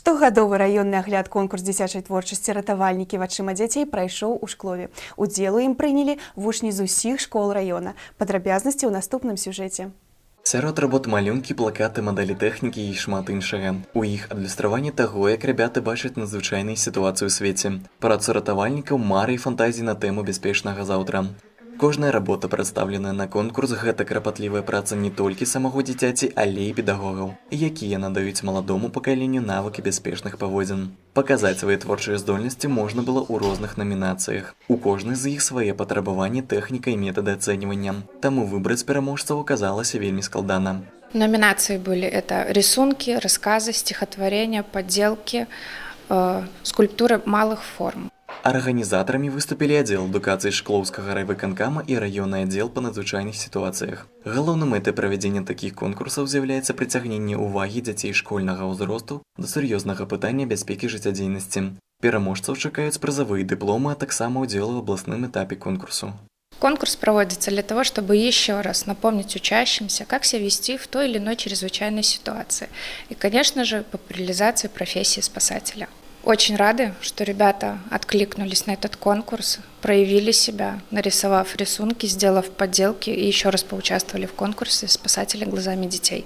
Штогадовы раённы агляд конкурс дзіцячай творчасці «Ратавальнікі вачыма дзяцей» прайшоў у Шклове. Удзел у ім прынялі вучні з усіх школ раёна. Падрабязнасці ў наступным сюжэце. Сярод работ малюнкі, плакаты, мадэлі тэхнікі і шмат іншага. У іх адлюстраванне таго, як ребята бачаць надзвычайныя сітуацыі ў свеце, працу ратавальнікаў, мары і фантазіі на тэму бяспечнага заўтра. Кожная работа, прадстаўленая на конкурс, гэта карпатлівая праца не толькі самога дзіцяці, але і педагогаў, якія надаюць маладому пакаленню навыкі бяспечных паводзін. Паказаць свае творчыя здольнасці можна было ў розных намінацыях. У кожнай з іх свае патрабаванні, тэхніка і метады ацэньвання. Таму выбраць пераможцаў аказалася вельмі складана. Номинации были: это рисунки, рассказы, стихотворения, поделки, скульптуры малых форм. Арганізатарамі выступілі аддзел адукацыі Шклоўскага райвыканкама і раённы аддзел па надзвычайных сітуацыях. Галоўнай мэтай правядзення такіх конкурсаў з'яўляецца прыцягненне ўвагі дзяцей школьнага ўзросту да сур'ёзнага пытання бяспекі жыццядзейнасці. Пераможцаў чакаюць прызавыя дыпломы, а таксама ўдзел у абласным этапе конкурсу. Конкурс проводится для того, чтобы еще раз напомнить учащимся, как себя вести в той или иной чрезвычайной ситуации. И, конечно же, популяризации профессии спасателя. Очень рады, что ребята откликнулись на этот конкурс, проявили себя, нарисовав рисунки, сделав поделки и еще раз поучаствовали в конкурсе «Спасатели глазами детей».